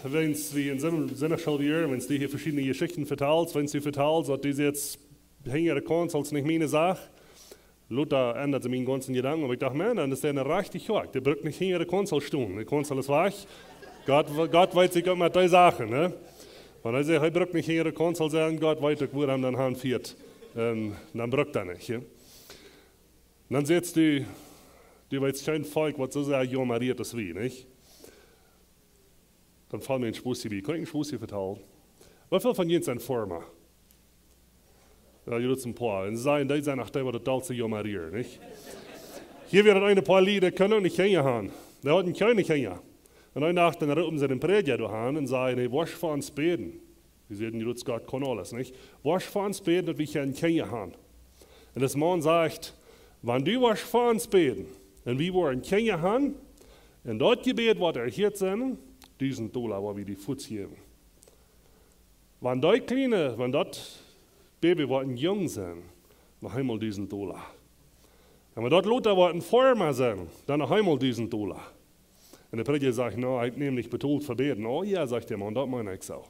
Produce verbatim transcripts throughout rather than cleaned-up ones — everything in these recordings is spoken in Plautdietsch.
Wan wie en Sinn-, Sindachschool wieren, wan du hia veschiedne Jeschichten vetalst, wan du vetalst, daut du sajchst, hinja de Konsol es nich miene Sach, lota endat sikj mien gaunza Jedanken, oba ekj docht, Maun, dan es dee rajcht, jo, dee brukt nich hinja de Konsol stonen, de Konsol es wajch. Gott, Gott weet sikj uk met dee Sachen, nä? Wan hee sajcht, hee brukt nich hinja de Konsol sennen, Gott weet uk, wua hee dan hanfieet. Un dan brukt hee nich, jo? Dan sajchst du, du weetst kjeen Volkj, waut soo sea jaumrieet es aus wie, nich? Dan felt mie een Sproak bie. Kaun ekj een Sproak vetalen? Woo väl von junt sent Forma? Jo, jie sent een poa. Un see sajen, dee sent acht, waut daut dollste jaumrieren, nich? Hia wieren eene poa Lied, dee kunnen nich hinja gonen. Dee hauden kjeene Kjinja. Un eenen Dach dan roopen see dän Prädja doa aun un sajen, hee, woascht fa ons bäden. Wie säden, jie sent Gott, kaun aules, nich? Woascht fa ons bäden, daut wie kjeene Kjinja haben. Un dis Maun sajcht, wan du woascht fa ons bäden, un wie woaren Kjinja haben, un daut Jebäd woat erhieet sennen, dusent Dolla woa wie die fuaz jäwen. Wan daut kjliene, wan daut Baby woat een Jung sennen, noch eemol dusent Dolla. Un wan daut lota woat een Forma sennen, dan noch eemol dusent Dolla. Un de Prädja sajcht, no, ekj näm nich betolt fa bäden. Oh jo, sajcht de Maun, daut meen ekj soo.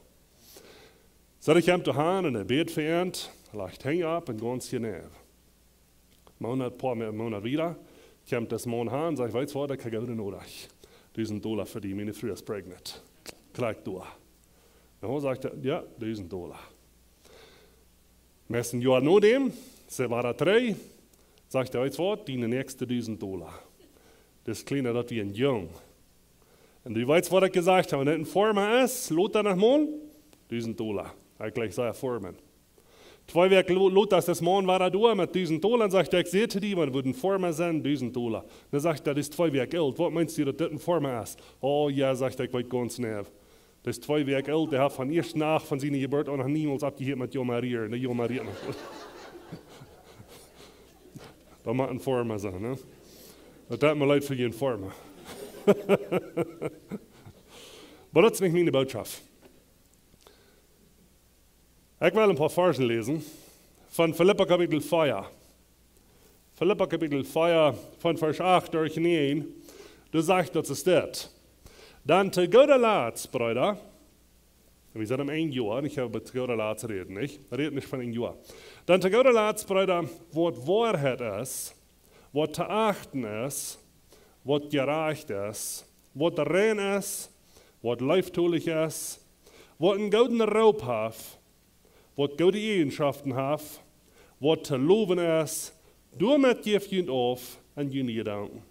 Soo, ekj kjeem doa aun un hee bäd fa an, lajcht Henj opp un gaunz jeneiw. Moonat, poa Mo-, Moonat wieda, kjemt dis Maun aun, sajcht, weetst waut, ekj hab goode Norecht. Dusent Dolla fa die, miene Fru es pregnant. Krakjt doa. Un dan sajcht hee, jo, dusent Dolla. Meist een Joa no däm, see wia dree, sajcht hee, weetst waut, diene näakjste dusent Dolla. Dis Kjliene, daut wia een Jung. Un du weetst, waut ekj jesajcht hab, wan daut een Forma es, lota noch mol, dusent Dolla. Ekj jlikj sea Formen. Twee Wäakj lo-, lota es dis Maun wada doa met dusent Dolla un sajcht, ekj säd to die, wan daut een Forma sennen, dusent Dolla. Dan sajcht hee, daut es twee Wäakj oolt. Waut meenst du, daut dit een Forma es? Oh jo, sajcht hee, ekj weet gaunz jeneiw. Daut es twee Wäakj oolt, dee haft von ieeschte Nacht von siene Jeburt aun noch niemols oppjehieet met jaumrieren. Dee jaumrieet noch. Daut mott een Forma sennen, nä? Daut deit mie leet fa dän Forma. Oba daut es nich miene Botschaft. Ekj well een poa Varzen läsen von Filippa Kapitel vea. Filippa Kapitel vea, von Varsch acht derch näajen, doa sajcht daut, soo steit. Dan to gooda Latst, Breeda, un wie sent aum Enj Joa, un ekj hab to gooda Latst räden, nich? Räd nich von Enj Joa. Dan to gooda Latst, Breeda, waut Woarheit es, waut to achten es, waut jerajcht es, waut rein es, waut leeftolich es, waut een gooden Roop haft, waut goode Eajenschoften haft, waut to lowen es, doamet jäft junt auf en june Jedanken.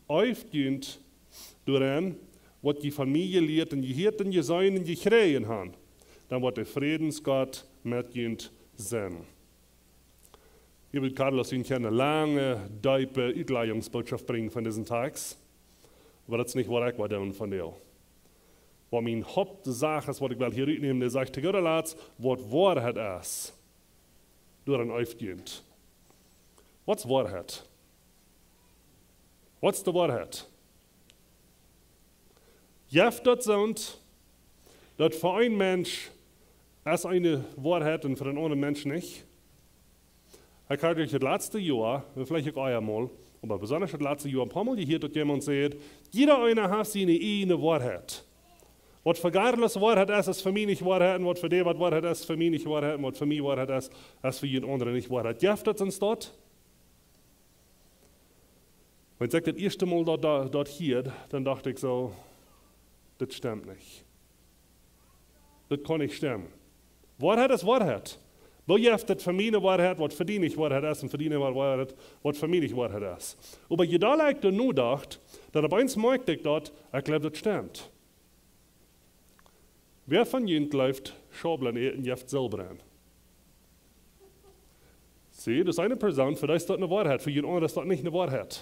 Eeft junt doaraun, waut jie von mie jelieet un jehieet un jeseenen un jekjräajen han, dan woat de Frädensgott met junt sennen. Hia woat Carlos junt eene lange, deepe Utlajungsbotschaft brinjen von disen Tekst. Oba daut es nich, waut ekj well doonen vondoag. Waut mien Hauptsach es, waut ekj well hia rutnämen, dee sajcht, to gooda Latst, waut Woarheit es, doaraun eeft junt. Waut es Woarheit? Waut es de Woarheit? Jeft daut soont, daut fa een Mensch es eene Woarheit un fa dän aundren Mensch nich? Ekj hab daut latste Joa, veleicht uk aul mol, oba besonda daut latste Joa een poa Mol jehieet, daut jemaunt säd, jieda eena haft siene ieejne Woarheit. Waut fa Carlos Woarheit es, es fa mie nich Woarheit, un waut fa dee waut Woarheit es, fa mie nich Woarheit, un waut fa mie Woarheit es, es fa dän aundren nich Woarheit. Jeft daut soont? Wan ekj daut ieeschte Mol daut, daut, daut hieed, dan docht ekj soo, daut stemt nich. Daut kaun nich stemmen. Woarheit es Woarheit. Woo jeft daut fa mie eene Woarheit, waut fa die nich Woarheit es, un fa die eene Woarheit, waut fa mie nich Woarheit es? Oba je dolla ekj doa nodocht, dan opp eemol moakjt ekj daut, ekj jleew, daut stemt. Wäa von junt jleeft, Schaublen äten jeft Selba? See, daut es eene Persoon, fa dee es daut eene Woarheit, fa dän aundren es daut nich eene Woarheit.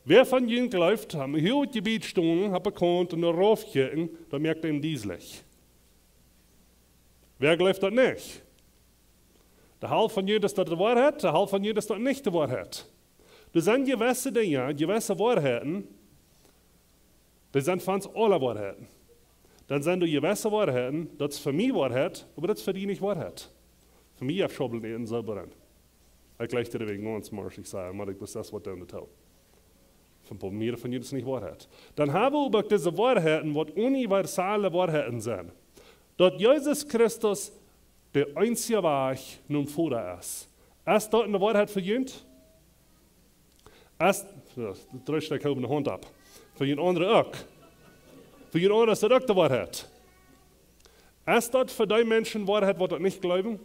Wäa von junt jleeft, aum Huaget Jebäd stonen, opp de Kaunt un doa rauf kjikjen, daut moakt am dieslich? Wäa jleeft daut nich? De Halft von junt es daut de Woarheit, de Halft von junt es daut nich de Woarheit. Doa sent jewesse Dinja, jewesse Woarheiten, dee sent fa ons aule Woarheiten. Dan sent doa jewesse Woarheiten, daut es fa mie Woarheit, oba daut es fa die nich Woarheit. Fa mie jeft Schaublen äten Selba. Ekj jleich doawäajen gaunz morsch, ekj saj, mau ekj wist daut waut dan to. Von, von mie, von junt es nich Woarheit. Dan hab wie uk dise Woarheiten, waut universale Woarheiten sent. Daut Jesus Christus de eensje Wajch nom Voda es. Es daut eene Woarheit fa junt? Es, jo, dree Stekj hoowen de Haunt opp. Fa junt aundre uk. Fa junt aundre es daut uk de Woarheit. Es daut fa dee Menschen Woarheit, waut daut nich jleewen?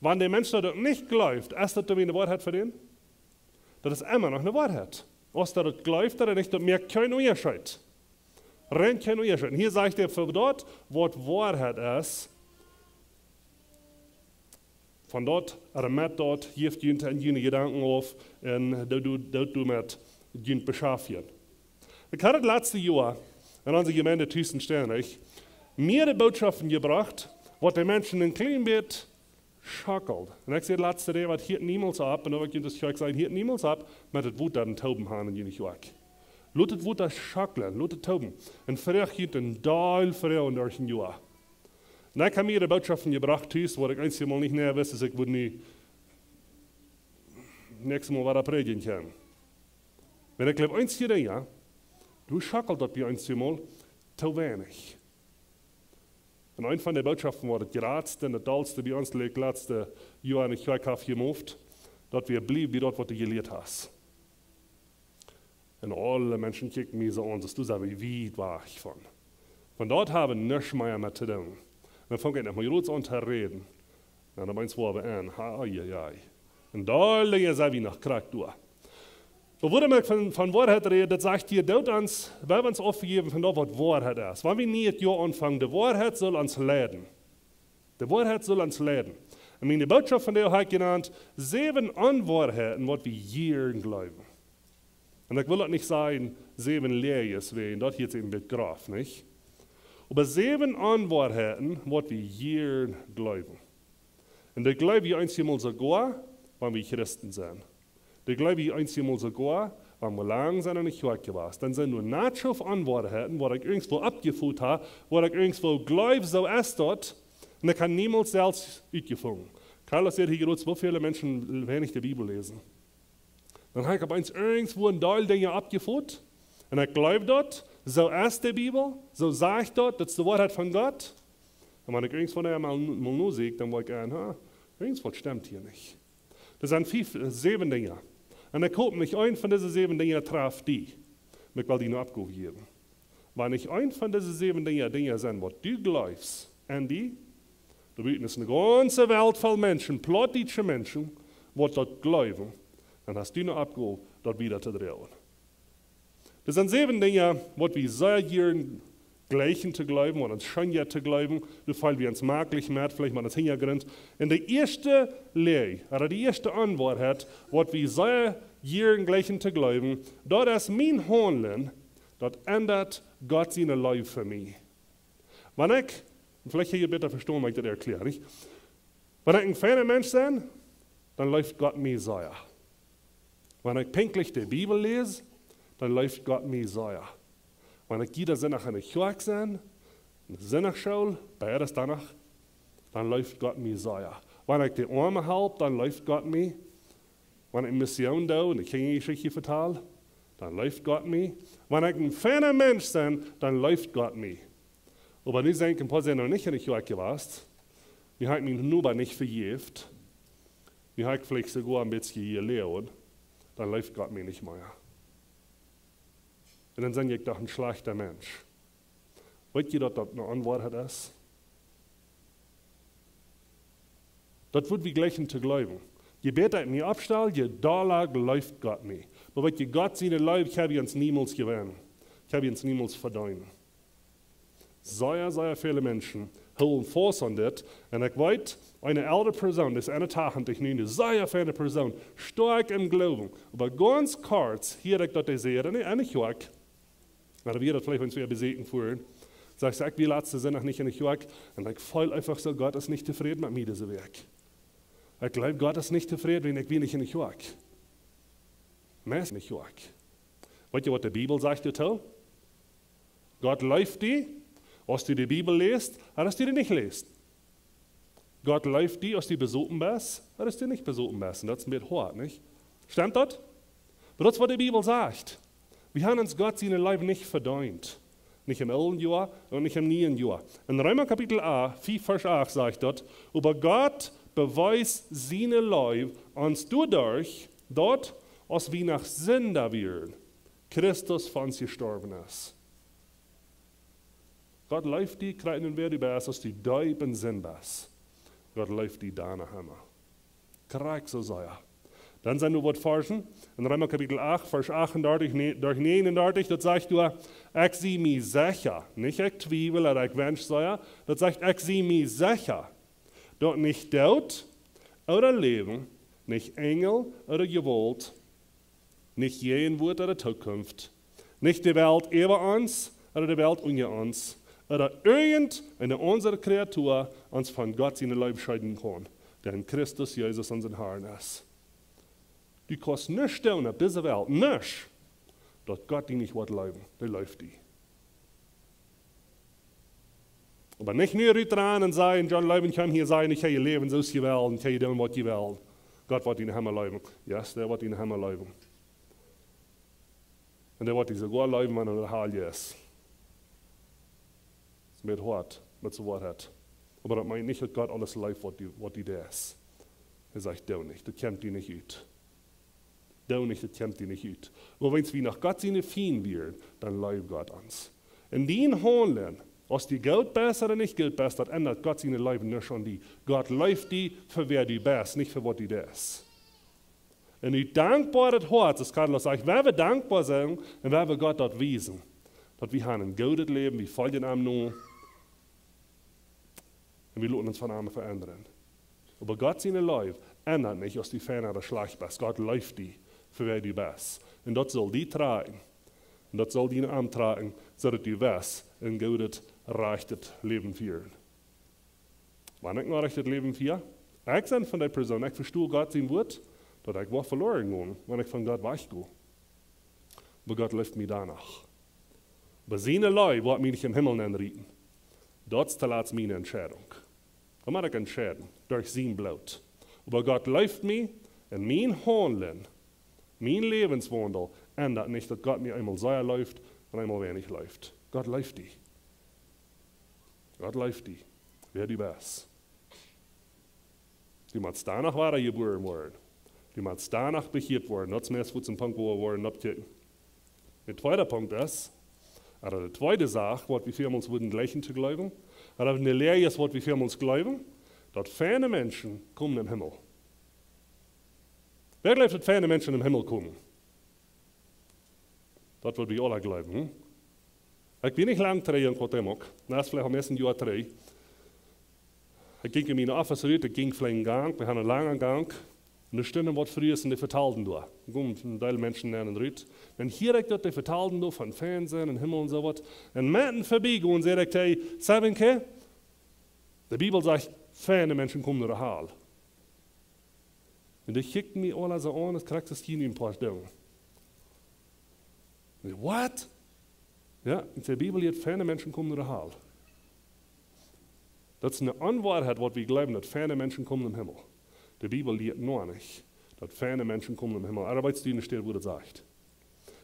Wan de Mensch daut nich jleeft, es daut dan eene Woarheit fa dän? Daut es emma noch eene Woarheit. Aus dee daut jleeft ooda nich, daut moakt kjeen Unjascheet. Rein kjeen Unjascheet. Un hia sajcht hee, fa daut, waut Woarheit es, von daut, ooda met daut, jeft junt en june Jedanken auf un doot, doot, doot doamet junt beschaftjen. Ekj haud daut latste Joa en onse Jemeent tus en Steinich mea de Bootschoften jebrocht, waut de Menschen een kjlien bät schockelt. Un ekj säd latste Joa, waut hieet niemols opp, un dan wull ekj junt daut krakjt sajen, hieet niemols opp, met daut Wota en tooben haben en june Kjoakj. Lot daut Wota schocklen, lot daut tooben. Un froagt junt een Deel Froagen derch een Joa. Un ekj hab mea de Bootschoften jebrocht tus, waut ekj eenjemol nich mea wist, aus ekj wudd nu näakjstet Mol wada prädjen kjennen. Wan ekj jleew, eenje Dinja, doa schockelt daut bie eenjemol too weinich. Un eene von de Bootschoften, waut daut jratste un daut dollste bie ons lat-, latste Joa en de Kjoakj haft jemoft, daut wia: Bliew bie daut, waut du jelieet hast. Un aule Menschen kjikjten mie soo aun, aus doa sie wie wiet wajch von. Von daut hab wie nuscht mea met to doonen. Dan funk ekj aun met Ruts aun to räden. Un dan opp eemol wia wie en, ha, oi, oi, oi. Un doa läajen see wie noch krakjt doa. Oba woo ekj von, von Woarheit räd, daut sajcht hia, daut ons, wan wie ons aufjäwen von daut, waut Woarheit es. Wan wie nich daut Joa aunfangen, de Woarheit saul ons leiden. De Woarheit saul ons leiden. Un miene Bootschoft vondoag hab ekj jenant, säwen Onwoarheiten, waut wie jieren jleewen. Un ekj well daut nich sajen, säwen Läajes, wiels daut hieet sikj een bät groff, nich? Oba säwen Onwoarheiten, waut wie jieren jleewen. Un daut jleew wie eenjemol soogoa, wan wie Christen sent. Daut jleew wie eenjemol soogoa, wan wie lang sent en de Kjoakj jewast. Dan sent doa natschof Onwoarheiten, waut ekj irjentwoo aufjefot hab, waut ekj irjentwoo jleew, soo es daut, un ekj hab niemols selfst utjefungen. Carlos säd hia jrod, woo väle Menschen weinich de Bibel läsen. Dan hab ekj opp eemol irjentwoo een Deel Dinja aufjefot. Un ekj jleew daut, soo es de Bibel, soo sajcht daut, daut es de Woarheit von Gott. Un wan ekj irjentwoo emol, mol nu sie, dan woa ekj aun, ha, irjentwaut stemt hia nich. Doa sent fief, äh, säwen Dinja. Un ekj hop nich, eent von dise säwen Dinja traft die. Oba ekj well die ne Oppgow jäwen. Wan nich eent von dise säwen Dinja, Dinja sent, waut du jleefst, Andy, doa buten es eene gaunze Welt voll Menschen, plautdietsche Menschen, waut daut jleewen, dan hast du ne Oppgow, daut wieda to droagen. Doa sent säwen Dinja, waut wie sea jieren jleichen to jleewen, waut ons scheen jeit to jleewen, doa feelen wie ons maklich met, veleicht met ons Hinjagrunt. Un de ieeschte Läaj, ooda de ieeschte Onwoarheit, waut wie sea jieren jleichen to jleewen, daut es: Mien Haundlen, daut endat Gott siene Leew fa mie. Wan ekj, veleicht kjenn jie bäta vestonen, wan ekj daut erkjläa, nich? Wan ekj een feina Mensch sie, dan leeft Gott mie sea. Wan ekj pinkjtlich de Bibel läs, dan leeft Gott mie sea. Wan ekj jieda Sindach en de Kjoakj sie, en de Sindachschool, beides doano, dan leeft Gott mie sea. Wan ekj de Oame halp, dan leeft Gott mie. Wan ekj Mission doo un de Kjinja Jeschicht vetal, dan leeft Gott mie. Wan ekj een feina Mensch sie, dan leeft Gott mie. Oba nu sent een poa Joa noch nich en de Kjoakj jewast, nu hab ekj mienen Noba nich vejäft, nu hab ekj veleicht soogoa een bät jeläajent, dan leeft Gott mie nich mea. Un dan sie ekj doch een schlajchta Mensch. Weet jie, daut daut ne Onwoarheit es? Daut woa wie jleichen to jleewen. Je bäta ekj mie oppstal, je dolla leeft Gott mie. Oba weet jie, Gott siene Leew, ekj hab ons niemols jewennen. Ekj hab ons niemols vedeent. Sea, sea väle Menschen hoolen faust aun dit. Un ekj weet, eene eldre Persoon, dee es eenentachentich nu, eene sea feine Persoon, stoakj em Gloowen. Oba gaunz kort hieed ekj daut dee säd, en, en de Kjoakj, oba wie daut veleicht, wan wie besieekjen fuaren, sajcht see: Ekj wia latste Sindach nich en de Kjoakj, un ekj feel eefach soo, Gott es nich tofräd met mie dise Wäakj. Ekj jleew, Gott es nich tofräd, wiels ekj wia nich en de Kjoakj. Nä, es nich Kjoakj. Weet jie, waut de Bibel sajcht doatoo? Gott leeft die, aus du de Bibel läst, ooda aus du dee nich läst. Gott leeft die, aus du besopen best, ooda aus du nich besopen best. Un daut es een bät hoat, nich? Stemt daut? Daut es waut de Bibel sajcht. Wie haben ons Gott siene Leew nich vedeent. Nich em oolen Joa un nich em nieen Joa. En Reema Kapitel acht, fief Varsch acht sajcht daut: "Oba Gott bewiest siene Leew ons doaderch, daut, aus wie noch Sinda wieren, Christus fa ons jestorwen es." Gott leeft die, krakjt wan du best, aus du deep en Sind best. Gott leeft die dan noch emma. Krakjt soo sea. Dan sent doa waut Varschen en Reema Kapitel acht, Varsch achtundartich, ne-, derch negenundartich, daut sajcht doa: "Ekj sie mie secha, nich ekj twiewel, ooda ekj wensch sea, daut sajcht, ekj sie mie secha, daut nich Doot ooda Läwen, nich Enjel ooda Jewault, nich Jäajenwoat ooda Tookunft, nich de Welt äwa ons ooda de Welt unja ons, ooda irjent eene aundre Kreatua ons von Gott siene Leew scheeden kaun, dee en Christus Jesus, onsen Herrn, es." Du kaust nuscht doonen opp dise Welt, nuscht, daut Gott die nich woat leewen. Dee leeft die. Oba nich nu rutrun un sajen: "John Loewen kjeem hia sajen, ekj kaun läwen soo aus ekj well, ekj kaun doonen waut ekj well. Gott woat die noch emma leewen." Jo, dee woat die noch emma leewen. Un dee woat die soogoa leewen, wan du en de Hal jeist. Daut es mie hoat, daut es de Woarheit. Oba daut meent nich, daut Gott aules leeft, waut du, waut du deist. Hee sajcht: "Doo nich, daut kjemt die nich ut. Doo nich, daut kjemt die nich ut." Oba wan wie noch Gott siene Fiend wieren, dan leeft Gott ons. En dien Haundlen, aus du goot best ooda nich goot best, daut endat Gott siene Leew nuscht aun die. Gott leeft die fa wäa du best, nich fa waut du deist. Un ut dankboaret Hoat, soo aus Carlos sajcht, wan wie dankboa sent un wan wie Gott daut wiesen, daut wie haben een goodet Läwen, wie foljen am no, un wie loten ons von am veendren. Oba Gott siene Leew endat nich, aus du fein ooda schlajcht best. Gott leeft die fa wäa du best. Un daut saul die droagen. Un daut saul die aundroagen, soo daut du woascht een goodet, rajchtet Läwen fieren. Wan ekj een rajchtet Läwen fia, ekj sie von dee Persoon, ekj vesto Gott sien Wuat, daut ekj woa veloaren gonen, wan ekj von Gott wajch go. Oba Gott leeft mie dan noch. Oba siene Leew woat mie nich em Himmel nenrieten. Daut es toolatst miene Entscheidunk. Dan mott ekj entscheiden, derch sien Bloot. Oba Gott leeft mie, un mien Haundlen, mien Läwenswaundel endat nich, daut Gott mie eemol sea leeft un eemol weinich leeft. Gott leeft die. Gott leeft die, wäa du best. Du motst dan noch wada jebuaren woaren. Du motst dan noch bekjieet woaren. Daut es meist, wua et een Punkt, wua wie woaren oppkjikjen. De tweede Punkt es, ooda de tweede Sach, waut wie väl mol wudden jlikjen to jleewen, ooda de Lia es, waut wie väl mol jleewen, daut feine Menschen komen em Himmel. Wäa jleeft, daut feine Menschen em Himmel komen? Daut wudd wie aula jleewen, hm? Ekj wia nich lang trigj en Cuauhtémoc. Daut es veleicht aul meist een Joa trigj. Ekj jinkj en mien Office rut, ekj jinkj veleicht een Gank, wie haben een langen Gank. Un doa stunden waut Frues un dee vetalden doa. Doa kjeemen een Deel Menschen nenn un rut. Dan hieed ekj daut dee vetalden doa von Fernsehen un Himmel un soo waut. Un met een Verbiegonen säd ekj: "Hey, saben jie, de Bibel sajcht, feine Menschen komen no de Hal." Un dee kjikjten mie aula soo aun, aus krakjt aus ekj een Poa Stonen. Ekj: "Waut?" Jo, en de Bibel lieet, feine Menschen komen no de Hal. Daut es eene Onwoarheit, waut wie jleewen, daut feine Menschen komen em Himmel. De Bibel lieet noch nich, daut feine Menschen komen em Himmel. Oba weetst du, en de Städ, wua daut sajcht?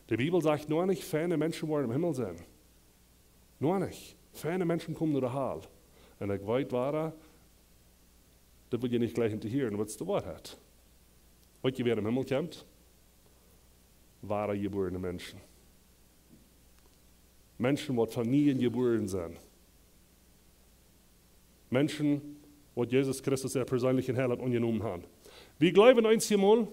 De Bibel sajcht noch nich, feine Menschen woaren em Himmel sennen. Noch nich. Feine Menschen komen no de Hal. Un ekj weet, wada, daut wudd jie nich jlikjen to hieren, oba daut es de Woarheit. Weetst du, wäa em Himmel kjemt? Wadajebuarne Menschen. Menschen, waut von nieem jebuaren sent. Menschen, waut Jesus Christus äa perseenlichen Heilaunt aunjenomen haben. Wie jleewen eenjemol,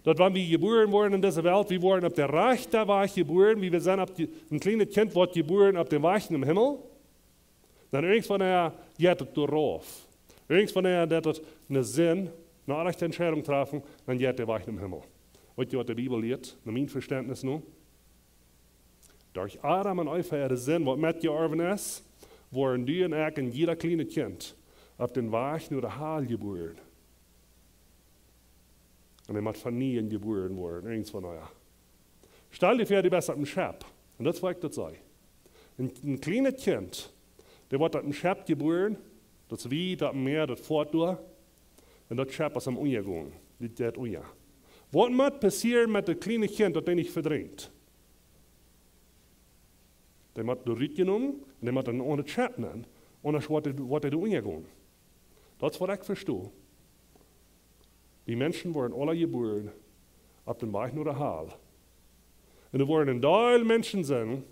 daut wan wie jebuaren woaren en dise Welt, wie woaren opp dän rajchten Wajch jebuaren, wie, wie sent opp dee, een kjlienet Kjint woat jebuaren opp dän Wajch nom Himmel, dan irjentwanea jeit et doarauf. Irjentwanea, daut et ne Sind, ne rajchte Entscheidunk trafen, dan jeit de Wajch nom Himmel. Weetst du, waut de Bibel lieet? No mien Vestentnis no. Derch Adam un Eva äare Sind, waut metjeorwen es, woaren du un ekj un jieda kjlienet Kjint opp dän Wajch no de Hal jebuaren. Un hee mott von nieem jebuaren woaren, irjentwanea. Stal die väa, du best opp een Schepp. Un daut es, waut ekj daut saj. Een, een kjlienet Kjint, dee woat opp een Schepp jebuaren, daut es wiet opp een Mäa, daut foat doa. Un daut Schepp es aum unjagonen. Dit jeit unja. Waut mott passieren met daut kjliene Kjint, daut dee nich vedrinkjt? Dee mott doa rutjenomen un dee mott en aundret Schep nenn, aundasch woat dee, woat dee doa unjagonen. Daut es waut ekj vesto. Dee Menschen woaren aula jebuaren opp dän Wajch no de Hal. Un doa woaren een Deel Menschen sennen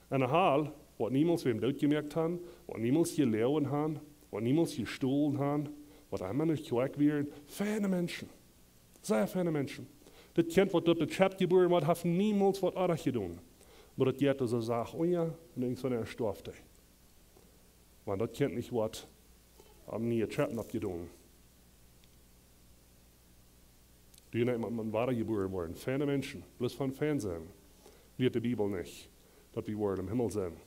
en de Hal, waut niemols wäm doot jemoakt haben, waut niemols jeloagen haben, waut niemols jestolen haben, waut emma noch kjoakj wieren, feine Menschen. Sea feine Menschen. Daut Kjint, waut opp daut Schep jebuaren woat, haft niemols waut oajch jedonen. Oba daut jeit soo sacht unja un denkjt von, hee stoaft. Wan daut Kjint nich woat aum nieen Schep oppjedonen. Dee nich met, met wadajebuaren woaren. Feine Menschen, bloos von fein sennen, lieet de Bibel nich, daut wie woaren em Himmel sennen.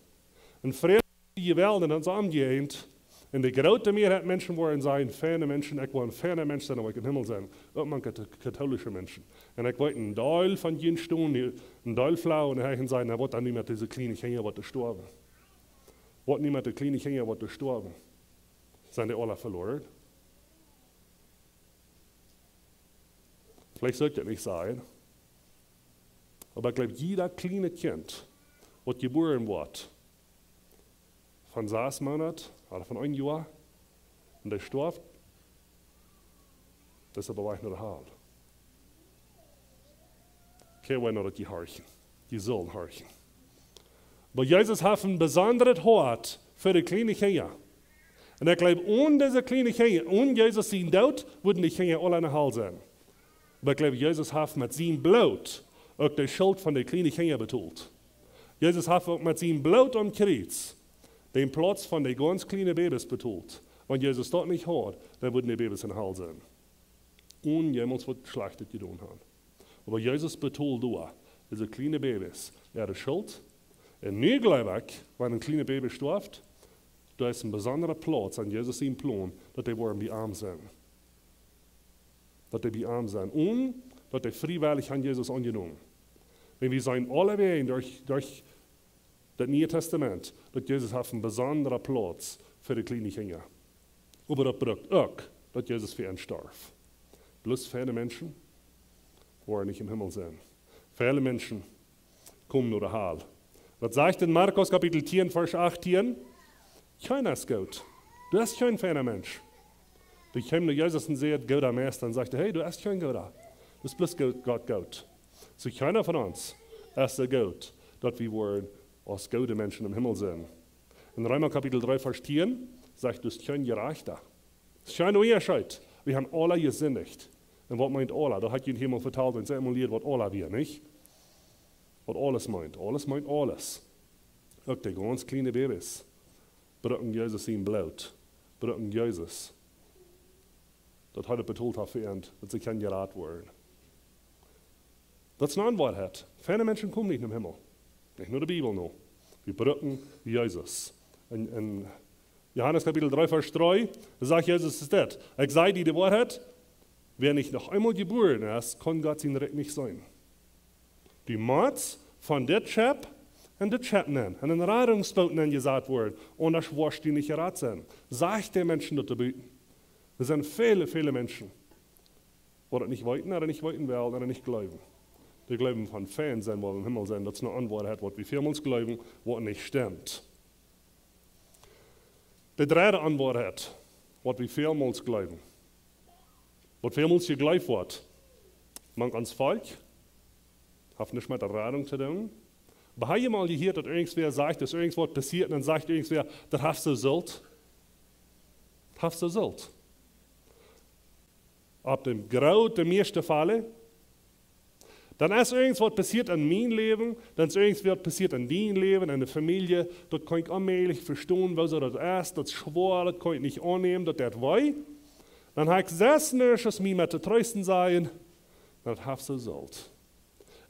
Un frie Jewelt en onse Omjäajent, un de groote Mearheit Menschen woaren sajen, feine Menschen, ekj well een feina Mensch sennen, dan well ekj em Himmel sennen. Uk mank de kautoolische Menschen. Un ekj weet een Deel von jun stonen, een Deel Froagen, un hee sajen, na, waut dan nu met dise kjliene Kjinja, waut doa stoawen? Waut nu met de kjliene Kjinja, waut doa stoawen? Sent dee aula veloaren? Veleicht sull ekj daut nich sajen. Oba ekj jleew, jieda kjlienet Kjint, waut jebuaren woat, von sas Moonat ooda von een Joa, un dee stoaft, daut es opp Wajch no de Hal. Kjeen weet, daut jie horchen. Jie sellen horchen. Oba Jesus haft een besondret Hoat fa de kjliene Kjinja. Un ekj jleew, onen dise kjliene Kjinja, onen Jesus sien Doot, wudden de Kjinja aula en de Hal sennen. Oba ekj jleew, Jesus haft met sien Bloot uk de Schult von de kjliene Kjinja betolt. Jesus haft uk met sien Bloot aum Kjriez dän Plauz von de gaunz kjliene Babys betolt. Wan Jesus daut nich haud, dan wudden de Babys en de Hal sennen, onen jemols waut Schlajchtet jedonen haben. Oba Jesus betolt doa dise kjliene Babys äare Schult. Un nu jleew ekj, wan een kjlienet Baby stoaft, doa es een besondra Plauz en Jesus sien Plon, daut dee woaren bie am sennen. Daut dee bie am sennen. Un daut dee friewellich aun Jesus aunjenomen. Wan wie seenen aulewäajen derch, derch daut Niee Tastament, daut Jesus haft een besondra Plauz fa de kjliene Kjinja. Oba daut brukt uk, daut Jesus fa an storf. Bloos feine Menschen woaren nich em Himmel sennen. Väle Menschen komen no de Hal. Waut sajcht en Markus Kapitel tieen, Varsch achtieen? Kjeena es goot. Du best kjeen feina Mensch. Dee kjeem no Jesus un säd, gooda Meista, un sajcht, hey, du best kjeen gooda. Du best bloos goot, Gott goot. Soo kjeena von ons es soo goot, daut wie woaren aus goode Menschen em Himmel sennen. En Reema Kapitel dree, Varsch tieen sajcht, du best kjeen Jerajchta. Daut es kjeen Unjascheet. Wie haben aula jesindicht. Un waut meent aula? Daut haud ekj junt emol vetalt, wan see emol lieed, waut aula wia, nich? Waut aules meent. Aules meent aules. Uk de gaunz kjliene Babys brucken Jesus sien Bloot. Brucken Jesus. Daut hee daut betolt haft fa an, daut see kjennen jerat woaren. Daut es eene Woarheit. Feine Menschen komen nich nom Himmel. Nich no de Bibel no. Wie brucken Jesus. En, en Johanes Kapitel dree, Varsch dree, doa sajcht Jesus es dit: Ekj saj die de Woarheit, wäa nich noch eemol jebuaren es, kaun Gott sien Rikj nich seenen. Du motst von dit Schep en dit Schep nenn, en een Radungsboot nenn jesat woaren, aundasch woascht du nich jerat sennen. Sajcht de Menschen daut doa buten. Doa sent väle, väle Menschen, waut daut nich weeten, ooda nich weeten wellen, ooda nich jleewen. Dee jleewen von fein sennen, woa wie em Himmel sennen. Daut es eene Onwoarheit, waut wie välmols jleewen, waut nich stemmt. De dredde Onwoarheit, waut wie välmols jleewen, waut välmols jejleeft woat, mank ons Volkj, haft nuscht met de Radunk to doonen. Oba hast du mol jehieet, daut irjentwäa sajcht, daut irjentwaut passieet, un dan sajcht irjentwäa, daut haft soo jesult? Daut haft soo jesult. Opp dän grooten, mieeschten Fäll, dan es irjentwaut passieet en mien Läwen, dan es irjentwaut passieet en dien Läwen, en de Famielje, daut kaun ekj onmäajlich vestonen, woo soo daut es, daut es schwoa, daut kaun ekj nich aunnämen, daut deit wee. Dan hab ekj sest nuscht mie met to treesten, sajen, daut haft soo jesult.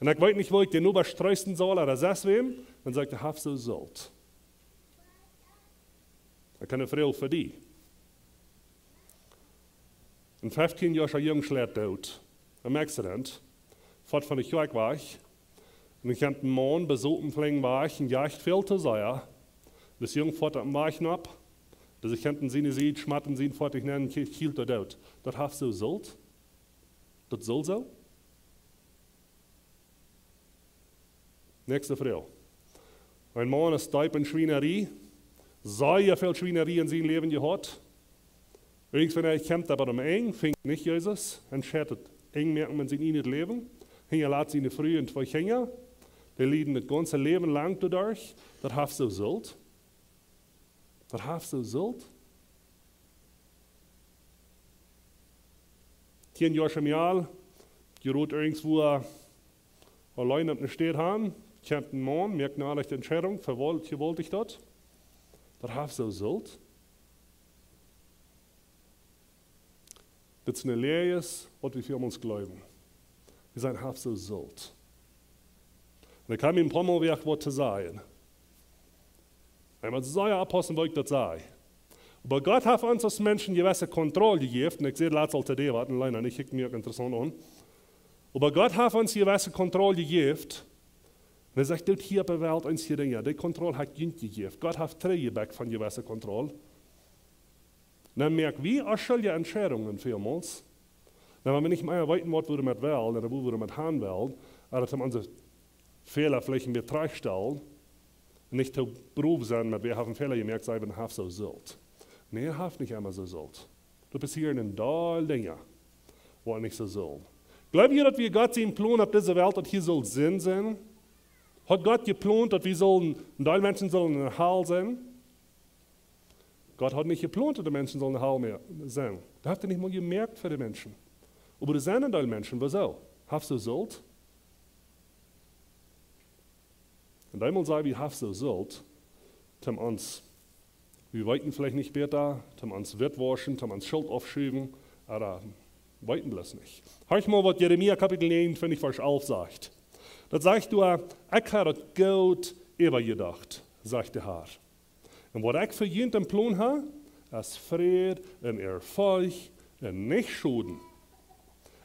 Un ekj weet nich, woo ekj dän Noba treesten saul, ooda sest wäm, dan saj ekj, daut haft soo jesult. Ekj hab eene Froag fa die. Een feftieenjoascha Jung schleit doot. Em Accident. Foat von de Kjoakj wajch. Un doa kjemt een Maun, besopen, flink wajch un jajcht väl to sea. Dis Jung foat oppem Wajch nopp. Dise kjemt en siene Sied, schmat en sien Foatich nenn, kj-, kjielt doa doot. Daut haft soo jesult? Daut sull soo? Näakjste Froag. Een Maun es deep en Schwienarie, sea väl Schwienarie en sien Läwen jehaut. Irjentwanea kjemt hee bie daut Enj, finjt nich Jesus, entscheit daut Enj moaken met sien ieejnet Läwen, hinjalat siene Fru un twee Kjinja, dee lieden daut gaunze Läwen lang doaderch. Daut haft soo Sult. Daut haft soo Sult. Tieen Joa aul, jeroden irjentwua auleen opp eene Städ han, kjemt een Maun, moakt eene aundasch Entscheidunk, vewallt, vewallt ekj daut. Daut haft soo Sult. Dit es eene Läajes, waut wie fa ons jleewen. Wie sajen, haft soo Sult. Un dan kaun mie een poa Mol wada waut to sajen. Eemol sea oppaussen, waut ekj daut saj. Oba Gott haft ons aus Menschen jewesse Kontroll jejäft, un ekj säd latst aul to dee waut, un Leena, ekj kjikj mie uk interessaunt aun. Oba Gott haft ons jewesse Kontroll jejäft. Un hee sajcht, dit hia opp de Welt, eenje Dinja, dee Kontroll haft Gott junt jejäft. Gott haft trigjjebackt von jewesse Kontroll. Dan moak wie uk schuldje Entscheidungen väl Mol. Dan wan wie nich mea weeten, waut wie doamet wellen, ooda wua wie doamet han wellen, ooda daut wie onse Fäla veleicht en bät trigjstalen, nich too brow sennen, met wie haben Fäla jemoakt, sajen wie, haft soo Sult. Nä, haft nich emma soo Sult. Doa passieren een Deel Dinja, waut nich soo sullen. Jleew jie, daut wie Gott sien Plon opp dise Welt, daut hia sull Senn sennen? Haft Gott jeplont, daut wie sullen, een Deel Menschen sullen en de Hal sennen? Gott haft nich jeplont, daut de Menschen sullen en de Hal mea sennen. Daut haft hee nich mol jemoakt fa de Menschen. Oba doa sent een Deel Menschen, wuasoo? Haft soo Sult. Un eemol saj wie, haft soo Sult, toom ons, wie weeten veleicht nich bäta, toom ons witwauschen, toom ons Schult aufschuwen, ooda weeten bloos nich. Horcht mol, waut Jeremia Kapitel negenundzwanzig, Varsch elf sajcht. Daut sajcht doa: "Ekj hab daut goot äwajedocht", sajcht de Herr. "Un waut ekj fa junt em Plon hab, es Fräd un Erfolg un nich Schoden.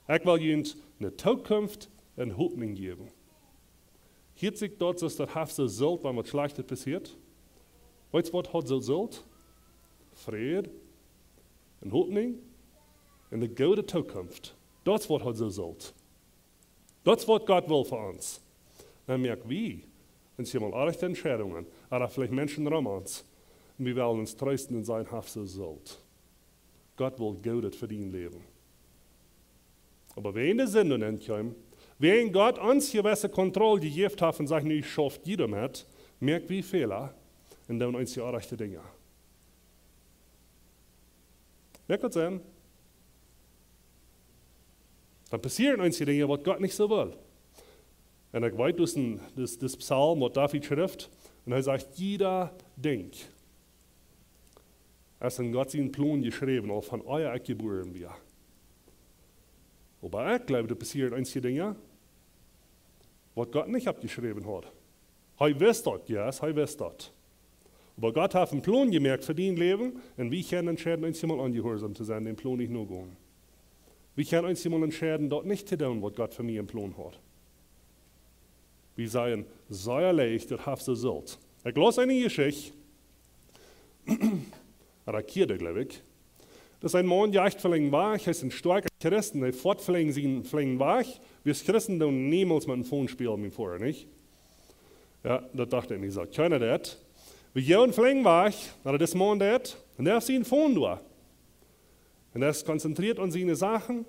Ekj well junt eene Tookunft un Hopninj jäwen." Hieet sikj daut, daut daut haft soo Sult, wan waut Schlajchtet passieet? Weetst, waut haft soo Sult? Fräd un Hopninj un eene goode Tookunft. Daut es, waut haft soo Sult. Daut es, waut Gott well fa ons. Dan moak wie ons hia mol rajchte Entscheidungen, ooda veleicht Menschen rom ons, un wie wellen ons treesten un sajen, haft soo Sult. Gott well Goodet fa dien Läwen. Oba wan de Sind dan aunkaum, wan Gott ons jewesse Kontroll jejäft haft un sajcht, nu schauft jie doamet, moak wie Fäla un doonen ons dee onrajchte Dinja. Moakt daut Senn? Dan passieren eenje Dinja, waut Gott nich soo well. Un ekj weet, daut es een, daut, daut Psalm, waut David schrift, un hee sajcht, jieda Dinkj es en Gott sien Plon jeschräwen, aul von ea ekj jebuaren wia. Oba ekj jleew, doa passieren eenje Dinja, waut Gott nich oppjeschräwen haud. Hee wist daut, yes, hee wist daut. Oba Gott haft een Plon jemoakt fa dien Läwen, un wie kjennen entscheiden, eenjemol onjehuarsom to sennen, dän Plon nich notogonen. Wie kjennen eenjemol entscheiden, daut nich to doonen, waut Gott fa mie em Plon haud. Wie sajen, sea leicht, daut haft soo Sult. Ekj laus eene Jeschicht, ooda Kjede, jleew ekj. Daut es een Maun, dee jeit veleicht wajch, hee es een stoakja Christ, un hee foat veleicht sien, veleicht wajch. Wie Christen doonen niemols met een Phone spälen, mien Voda, nich? Jo, daut docht ekj nich soo. Kjeena deit. Wie gonen veleicht wajch, ooda dis Maun deit, un hee haft sien Phone doa. Un hee es konzentrieet aun siene Sachen,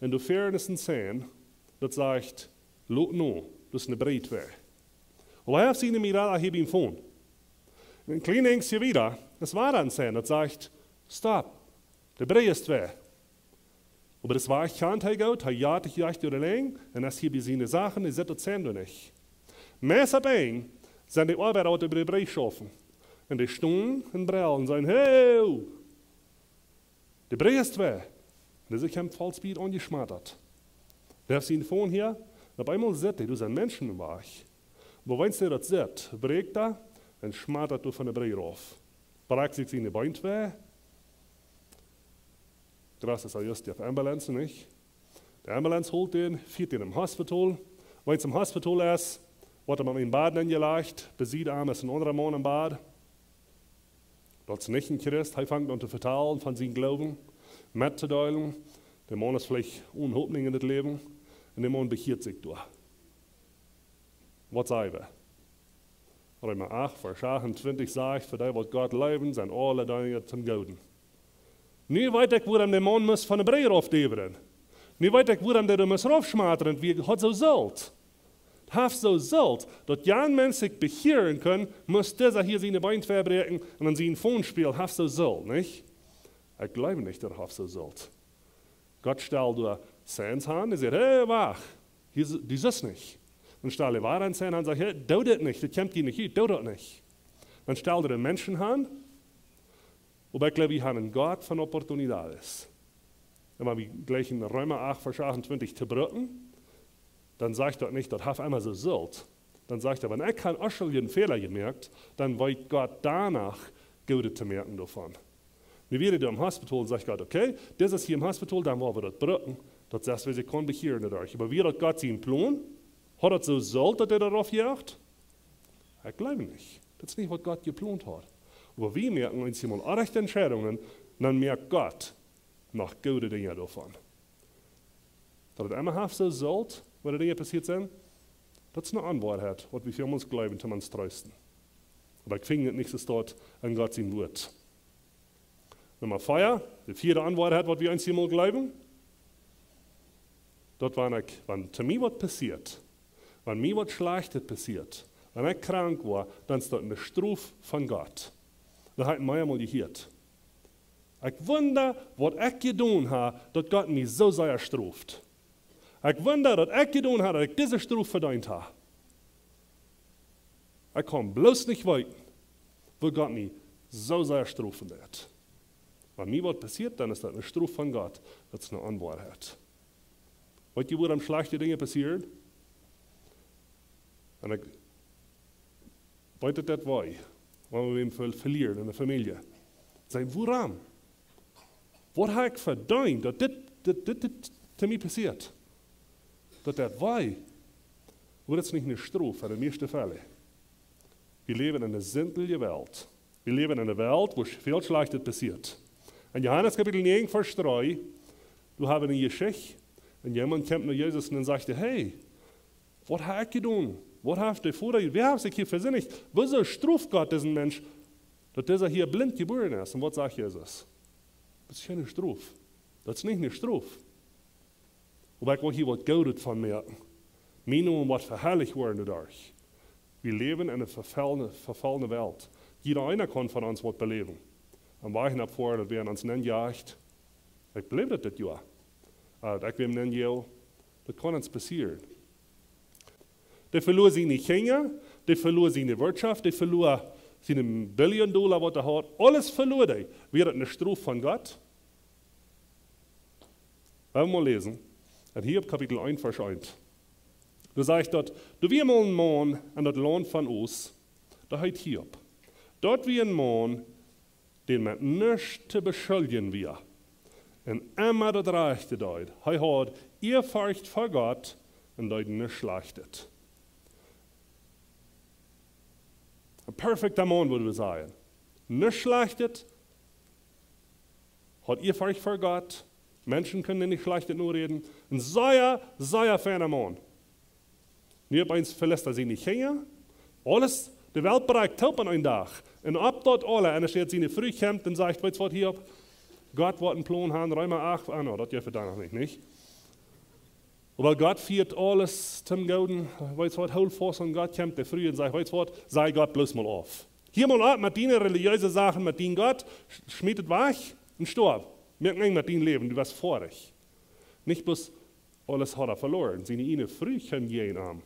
un doa väaren es een Sign, daut sajcht, lot no, daut es een Briew twei. Oba hee haft siene Mirada hia biem Phone. Een kjlien Enjstje wieda, es wada een Sign, daut sajcht, stop, de Briew es twei. Oba daut wia kjant hee goot, hee jeit, jeit doa lang, un es hia bie siene Sachen, hee sitt daut Sign doa nich. Meist opp eemol sent de Oabeida, waut de Briew schaufen. Un dee stonen un brellen un sajen, hey, de Briew es twei. Un dee haft am voll Speed aunjeschmatat. Dee haft sien Phone hia, un opp eemol sitt hee, doa sent Menschen em Wajch. Oba wan hee daut sitt, brakjt hee un schmatat doa von de Briew rauf. Brakjt sikj siene Been twei. Jrod es hee jrod opp Ambulance, nich? De Ambulance holt dän, fieet dän em Hospital. Wan hee em Hospital es, woat hee opp een Bad enjelajcht, besied am es een aundra Maun em Bad. Daut es nich een Christ, hee fangt aun to vetalen von sienen Gloowen, mettodeelen. De Maun es veleicht onen Hopninj en daut Läwen, un de Maun bekjieet sikj doa. Waut saj wie? Reema acht, Varsch achtuntwintich sajcht: "Fa dee, waut Gott leewen, sent aule Dinja toom Gooden." Nu weet ekj, wuarom de Maun must von de Brigj raufdäwen. Nu weet ekj, wuarom dee doa must raufschmatren, wiel hee haud soo Sult. Haft soo Sult, daut jan Mensch sikj bekjieren kunn, must disa hia siene Been twei bräakjen un dan sien Phone spälen. Haft soo Sult, nich? Ekj jleew nich, daut haft soo Sult. Gott stald doa Signs aun, hee säd: "Hey, wacht, hia s-, du sust nich." Dan stald hee wada een Sign aun, sajcht: "Hey, doo dit nich, dit kjemt die nich ut, doo daut nich." Dan stald hee de Menschen aun, oba ekj jleew, wie haben een Gott von Opportunidades. Un wan wie jlikjen Reema acht, Varsch achtuntwintich to brucken, dan sajcht daut nich, daut haft emma soo Sult. Dan sajcht hee: "Wan ekj hab uk aul een Fäla jemoakt, dan weet Gott doano Goodet to moaken doavon." Nu wia hee doa em Hospital un sajcht Gott: "Okay, dit es hia em Hospital, dan woa wie daut brucken, daut sest wie sikj kaun bekjieren doaderch." Oba wia daut Gott sien Plon? Haud daut soo Sult, daut hee doa raufjoacht? Ekj jleew nich. Daut es nich, waut Gott jeplont haud. Oba wie moaken ons emol orrajchte Entscheidungen, dan moakt Gott noch goode Dinja doavon. Daut et emma haft soo Sult, waut de Dinja passieet sent, daut es eene Onwoarheit, waut wie väl mol jleewen, toom ons treesten. Oba ekj finj daut nich soo stoakj en Gott sien Wuat. Numma vea, de vieede Onwoarheit, waut wie ons emol jleewen, daut wan ekj, wan to mie waut passieet, wan mie waut Schlajchtet passieet, wan ekj krank woa, dan es daut eene Strof von Gott. Daut hab ekj mie emol jehieet. Ekj wunda, waut ekj jedonen hab, daut Gott mie soo sea stroft. Ekj wunda, waut ekj jedonen hab, daut ekj dise Strof vedeent hab. Ekj kaun bloos nich weeten, woo Gott mie soo sea strofen deed. Wan mie waut passieet, dan es daut eene Strof von Gott. Daut es eene Onwoarheit. Weet jie, wuarom schlajchte Dinja passieren? Un ekj weet, daut deit wee, wan wie wäm ver-, velieren en de Famielje. Saj: "Wuarom? Waut hab ekj vedeent, daut dit, dit, dit, dit to mie passieet?" Daut deit wee. Oba daut es nich eene Strof, fa de mieeschte Fäll. Wie läwen en eene sindje Welt. Wie läwen en eene Welt, wua väl Schlajchtet passieet. En Johanes Kapitel näajen, Varsch dree, doa hab wie eene Jeschicht. Un jemaunt kjemt no Jesus un dan sajcht hee: "Hey, waut hab ekj jedonen? Waut haft de Voda, wäa haft sikj hia vesinnlicht? Wuarom stroft Gott disen Mensch, daut disa hia blint jebuaren es?" Un waut sajcht Jesus? Daut es kjeene Strof. Daut es nich eene Strof. Oba ekj well hia waut Goodet von moaken. Mien Nomen woat veharlicht woaren doaderch. Wie läwen en eene vefollne, vefollne Welt. Jieda eena kaun von ons waut beläwen. Aum Wajch no väaren, daut wie aun ons nenjäwen. Ekj beleef daut dit Joa. Äh, daut ekj wäm nenjäw, daut kaun ons passieren. Dee veloar siene Kjinja, dee veloar siene Wirtschaft, dee veloar siene Billion Dolla, waut hee haud. Aules veloar hee. Wia daut eene Strof von Gott? Lot mol läsen. En Hiob Kapitel eent, Varsch eent. Doa sajcht daut: "Doa wia mol een Maun en daut Launt von Uz, dee heet Hiob. Daut wia een Maun, dän met nuscht to beschuljen wia. Un emma daut Rajchte deed. Hee haud Ieafurcht fa Gott un deed nuscht Schlajchtet." Een perfekta Maun, wudd wie sajen. Nuscht Schlajchtet, haud Ieafurcht fa Gott, Menschen kunnen nich Schlajchtet noräden. Een sea, sea feina Maun. Nu opp eemol veloat hee siene Kjinja. Aules, de Welt brakjt toop aun eenen Dach. Un opp daut aula, un hee sajcht, siene Fru kjemt un sajcht: "Weetst waut, Hiob? Gott woat een Plon haben, Reema acht, ah, no, daut jeft et doa noch nich, nich?" Oba Gott fieet aules toom Gooden. Weetst waut, hool faust aun Gott, kjemt de Fru un sajcht: "Weetst waut, saj Gott bloos mol auf. Hia mol opp met diene relijeese Sachen, met dien Gott, sch-, schmiet et wajch un stoaw. Moak een Enj met dien Läwen, du best foadich." Nich bloos aules haud hee veloaren. Siene eene Fru kjeem jäajen am.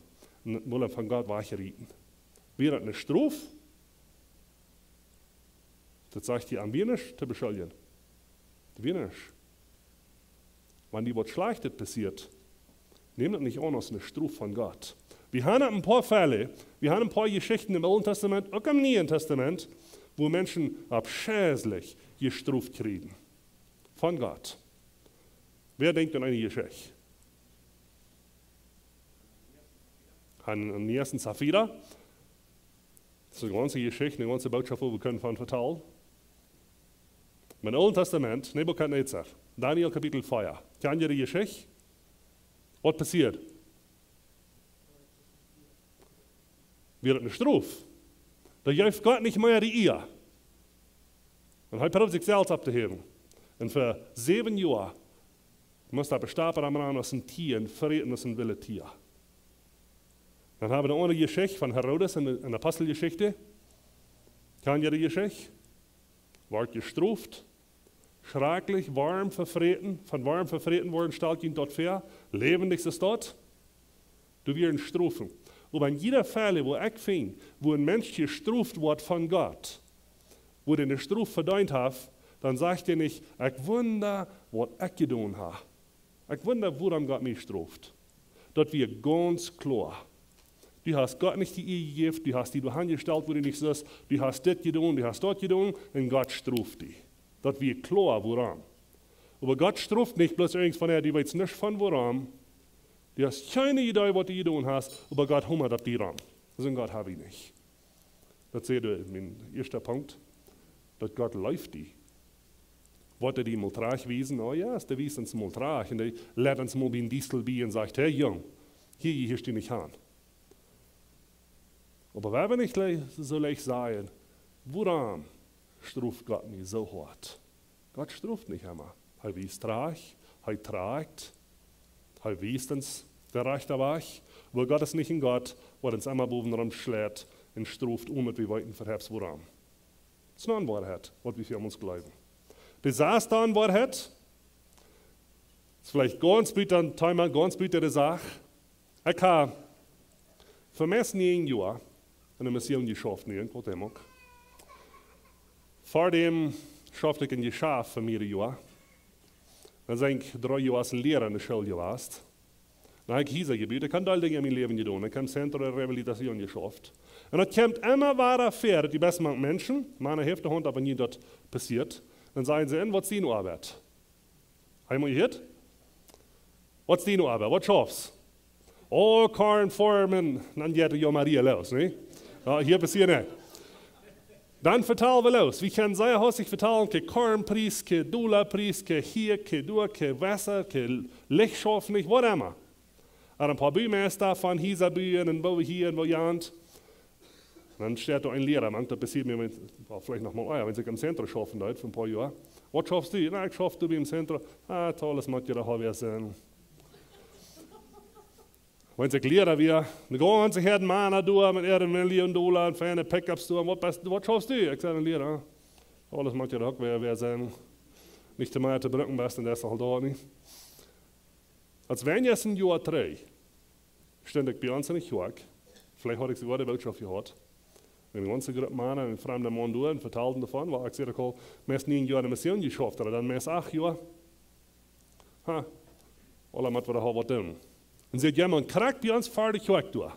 Un wull am von Gott wajchrieten. Wia daut eene Strof? Daut sajcht hee, am wia nuscht to beschuljen. Daut wia nuscht. Wan die waut Schlajchtet passieet, näm daut nich aun aus eene Strof von Gott. Wie haben een poa Fälle, wie haben een poa Jeschichten em Oolen Tastament, uk em Nieen Tastament, wua Menschen aufschelich jestroft kjrieejen. Von Gott. Wäa denkjt aun eene Jeschicht? Aun Ananias un Safira. Daut es eene gaunze Jeschicht, eene gaunze Bootschoft, wua wie kjennen von vetalen. Em Oolen Tastament, Nebukadnezar, Daniel Kapitel vea. Kjann jie de Jeschicht? Waut passieet? Wia daut eene Strof? Doa jeef Gott nich mea de Ea. Un hee proowd sikj selfst opptohäwen. Un fa säwen Joa must hee bestapen am Rand aus een Tia un fräten aus een willet Tia. Dan hab wie eene aundre Jeschicht von Herodes en de, en de Aposteljeschicht. Kjann jie dee Jeschicht? Wort jestroft. Schrakjlich, Worm vefräten, von Worm vefräten worden, stalt junt daut väa. Läwendich es daut. Doa wieren Strofen. Oba en jieda Fäl, wua ekj finj, wua een Mensch jestroft woat von Gott, wua dee eene Strof vedeent haft, dan sajcht hee nich: "Ekj wunda, waut ekj jedonen hab. Ekj wunda, wuarom Gott mie stroft." Daut wia gaunz kloa. Du hast Gott nich de Ea jejäft, du hast die doa hanjestalt, wua du nich sust, du hast dit jedonen, du hast daut jedonen, un Gott stroft die. Daut wia kloa, wuarom. Oba Gott stroft nich bloos irjentwan, du weetst nuscht von wuarom. Du hast kjeene Iedee, waut du jedonen hast, oba Gott humat opp die rom. Soon Gott hab wie nich. Daut es de, mien ieeschte Punkt, daut Gott leeft die. Woat hee die mol trajcht wiesen? Oh jo, dee wiest ons mol trajcht. Un dee lett ons mol bie een Diestel bie un sajcht: "Hey Jung, hia, hia, hia steit nich aun." Oba wie haben nich le-, soo leicht sajen: "Wuarom stroft Gott mie soo hoat?" Gott stroft nich emma. Hee wiest trajcht, hee trajcht, hee wiest ons dän rajchten Wajch. Oba Gott es nich een Gott, waut ons emma bowen rom schleit un stroft, onen daut wie weeten von selfst wuarom. Daut es eene Woarheit, waut wie fa ons jleewen. De sasde Woarheit, es veleicht gaunz buta daut Thema, gaunz buta de Sach. Ekj hab fa meist näajen Joa en de Mission jeschauft, nich, en Cuauhtémoc. Verdäm schauft ekj en Jeschaft fa mearere Joa. Dan sie ekj dree Joa aus Liera en de School jewast. Dan hab ekj Hiesa jebut. Ekj hab een Deel Dinja en mien Läwen jedonen. Ekj hab em Centro de Rehabilitación jeschauft. Un daut kjemt emma wada väa, daut du best mank Menschen, Mana, heft de Haunt opp, wan junt daut passieet. Dan sajen see: "Un, waut es diene Oabeit?" Hab jie mol jehieet? "Waut es diene Oabeit? Waut schaufst?" "Oh, Kornforeman." Dan jeit de Jo Maria loos, nä? Jo, hia passieet nuscht. Dan vetal wie loos. Wie kjennen sea hastich vetalen, kjeen Kornpries, kjeen Dollarpries, kjeen hia, kjeen doa, kjeen Wota, kjeen Licht schauft nich, whatever. Ea een poa Bumeista von Hiesa buen un woo hia un woo jant. Dan steit doa een Liera, mank, daut passieet mie, wan, oh, veleicht noch mol, oh jo, wan ekj em Centro schaufen deed fa een poa Joa. "Waut schaufst du?" "Na, ekj schauf doa biem Centro." "Ah, toll, daut mott je doch aul wada sennen." Wan ekj Liera wia, de gaunze Häad Mana doa met äare Million Dollar un feine Pickups doa. "Waut best, waut schaufst du?" Ekj säd: "Een Liera." "Oh, daut mott je doch aul wada sennen." Nich to mea to brucken best, un daut es aul doa nich. Aus wan ekj een Joa trigj, stunt ekj bie ons en de Kjoakj. Veleicht haud ekj soogoa de Bootschoft jehieet. Eene gaunze Grupp Mana un een framda Maun doa un vetalden doavon, wiels ekj säd: "Ekj hab meist näajen Joa en de Mission jeschauft, oba dan meist acht Joa." "Ha, aula mott wie doch waut doonen." Un see säd: "Jo, mau krakjt bie ons ver de Kjoakj doa."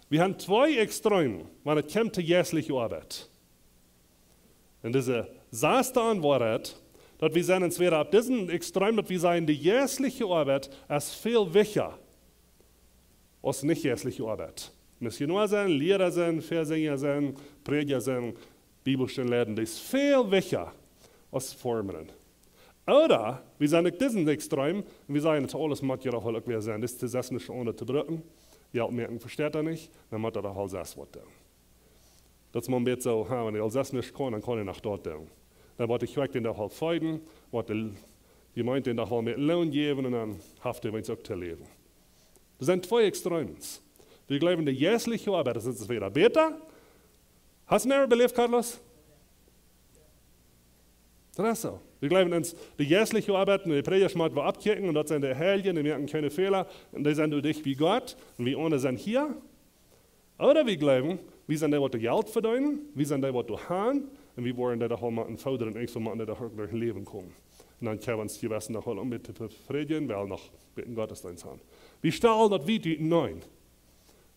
Wie haben twee Extremen, wan et kjemt to jeistliche Oabeit. Un dise sasde Woarheit, daut wie sent entwäda opp disen Extrem, daut wie sajen, de jeistliche Oabeit es väl wichtja aus nich jeistliche Oabeit. Missionoa sennen, Liera sennen, Väasinja sennen, Prädja sennen, Bibelstund leiden, daut es väl wichtja aus Formen. Ooda wie sent uk disen Extrem, un wie sajen, daut aules mott je doch aul uk wada sennen. Daut es de sasde aundre to brucken. Jo, moakjen, vesteit daut nich, dan mott daut doch aul sasd waut doonen. Daut es mau een bät soo, ha, wan hee aul sasd nich kaun, dan kaun hee noch daut doonen. Dan woat de Kjoakj dän doch aul feeden, woat de Jemeent dän doch aul mea Loon jäwen un dan haft hee weens uk to läwen. Doa sent twee Extremen. Wie jleewen, de jeistliche Oabeit es entwäda bäta. Hast du daut emol beläft, Carlos? Daut es soo. Wie jleewen, de jeistliche Oabeit, de Prädjasch motten wie aufkjikjen un daut sent de Heilje, dee moaken kjeene Fäla un dee sent doa dicht bie Gott un wie aundre sent hia. Ooda wie jleewen, wie sent dee, waut daut Jelt vedeenen, wie sent dee, waut daut haben, un wie woaren dee doch aul motten fodren, un soo motten dee doch uk derch daut Läwen komen. Un dan kjenn wie ons Jewessen doch aul een bät befriedjen, wiels noch een bät Gottesdeenst haben. Wie stalen daut wiet utenaunda.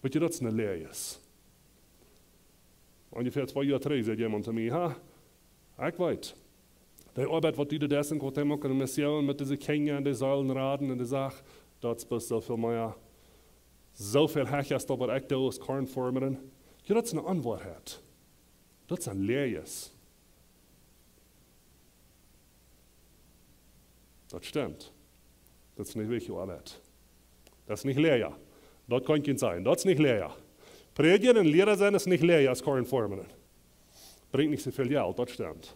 Weetst du, daut es eene Läajes. Onjefäa twee Joa trigj säd jemaunt to mie: "Ha, ekj weet, dee Oabeit, waut du doa deist en Cuauhtémoc en de Mission met dise Kjinja un dee Seelen raden un dee Sach, daut es bloos sooväl mea, sooväl hecha aus daut, waut ekj doo aus Kornforeman." Jo, daut es eene Onwoarheit. Daut sent Läajes. Daut stemt. Daut es nich wichtje Oabeit. Daut es nich Läajes. Daut kaun ekj junt sajen. Daut es nich Läajes. Prädja un Liera sennen es nich leeja aus Kornformen. Brinjt nich soo väl Jelt, daut stemt.